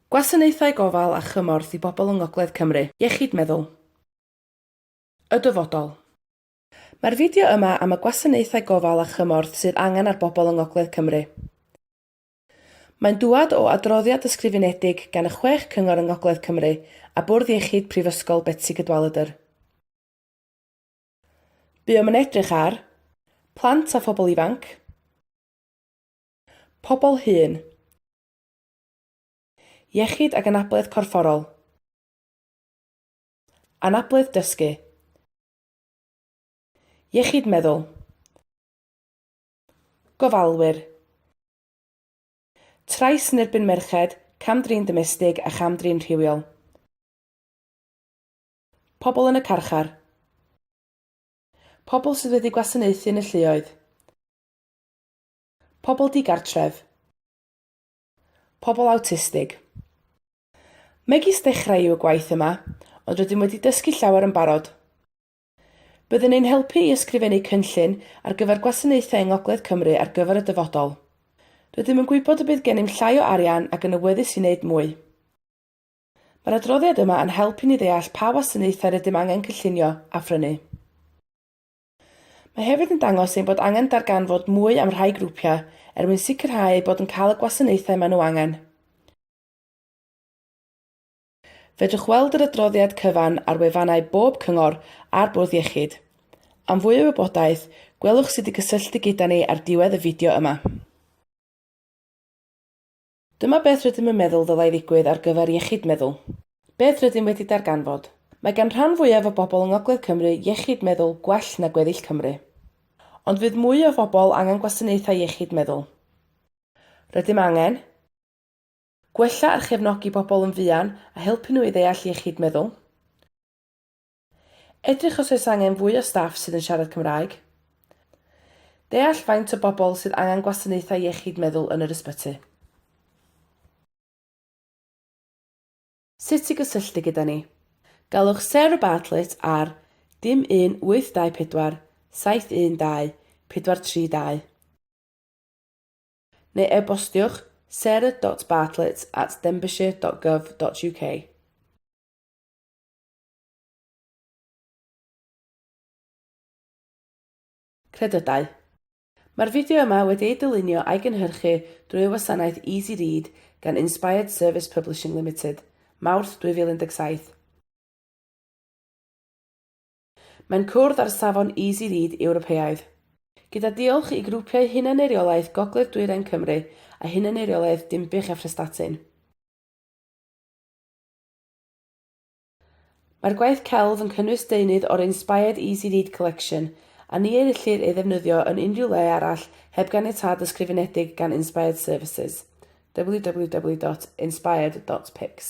Gwasanaethau gofal a chymorth i bobl yng Ngogledd Cymru, Iechyd meddwl. Y dyfodol. Mae'r fideo yma am y gwasanaethau gofal a chymorth sydd angen ar bobl yng Ngogledd Cymru. Mae'n dŵad o adroddiad ysgrifenedig gan y chwech cyngor yng Ngogledd Cymru a Bwrdd Iechyd Prifysgol Betsi Cadwaladr. Buom yn edrych ar, Plant a phobl ifanc, Pobl hŷn, Iechyd ac anabledd corfforol. Anabledd dysgu. Iechyd meddwl. Gofalwyr. Trais yn erbyn merched, cam-drin domestig a cham-drin rhywiol. Pobl yn y carchar. Pobl sydd wedi gwasanaethu yn y lluoedd. Pobl digartref. Pobl awtistig. Megis dechrau yw y gwaith yma, ond rydym wedi dysgu llawer yn barod. Bydd yn ein helpu i ysgrifennu cynllun ar gyfer gwasanaethau yng Ngogledd Cymru ar gyfer y dyfodol. Rydym yn gwybod y bydd gennym llai o arian ac yn awyddus i wneud mwy. Mae'r adroddiad yma yn help i ni ddeall pa wasanaethau rydym angen cynllunio a phrynu. Mae hefyd yn dangos ein bod angen darganfod mwy am rhai grwpiau er mwyn sicrhau eu bod yn cael y gwasanaethau maen nhw angen. Fedrwch weld yr adroddiad cyfan ar wefannau bob cyngor a'r Bwrdd Iechyd. Am fwy o wybodaeth, gwelwch sut i gysylltu gyda ni ar diwedd y fideo yma. Dyma beth rydym yn meddwl ddylai ddigwydd ar gyfer iechyd meddwl. Beth rydym wedi darganfod? Mae gan rhan fwyaf o bobl yng Ngogledd Cymru iechyd meddwl gwell na gweddill Cymru. Ond fydd mwy o bobl angen gwasanaethau iechyd meddwl. Rydym angen. Gwella a chefnogi pobl yn fuan a helpu nhw i ddeall iechyd meddwl. Edrych os oes angen fwy o staff sydd yn siarad Cymraeg. Deall faint o bobl sydd angen gwasanaethau iechyd meddwl yn yr ysbyty. Sut i gysylltu gyda ni. Galwch Sarah Bartlett ar dim 1 824 712 432 neu e-bostiwch sarah.bartlett at denbighshire.gov.uk. Credydau. Mae'r fideo yma wedi ei dylunio a'i gynhyrchu drwy y wasanaeth Easy Read gan Inspired Service Publishing Limited, Mawrth 2017. Mae'n cwrdd â'r safon Easy Read Ewropeaidd. Gyda diolch i grwpiau hunaneiriolaeth Gogledd Dwyrain Cymru a hunaneiriolaeth Dinbych a Phrestatyn. Mae'r gwaith celf yn cynnwys deunydd o'r Inspired Easy Read Collection, a ni ellir ei ddefnyddio yn unrhyw le arall heb ganiatâd ysgrifenedig gan Inspired Services. www.inspired.pics.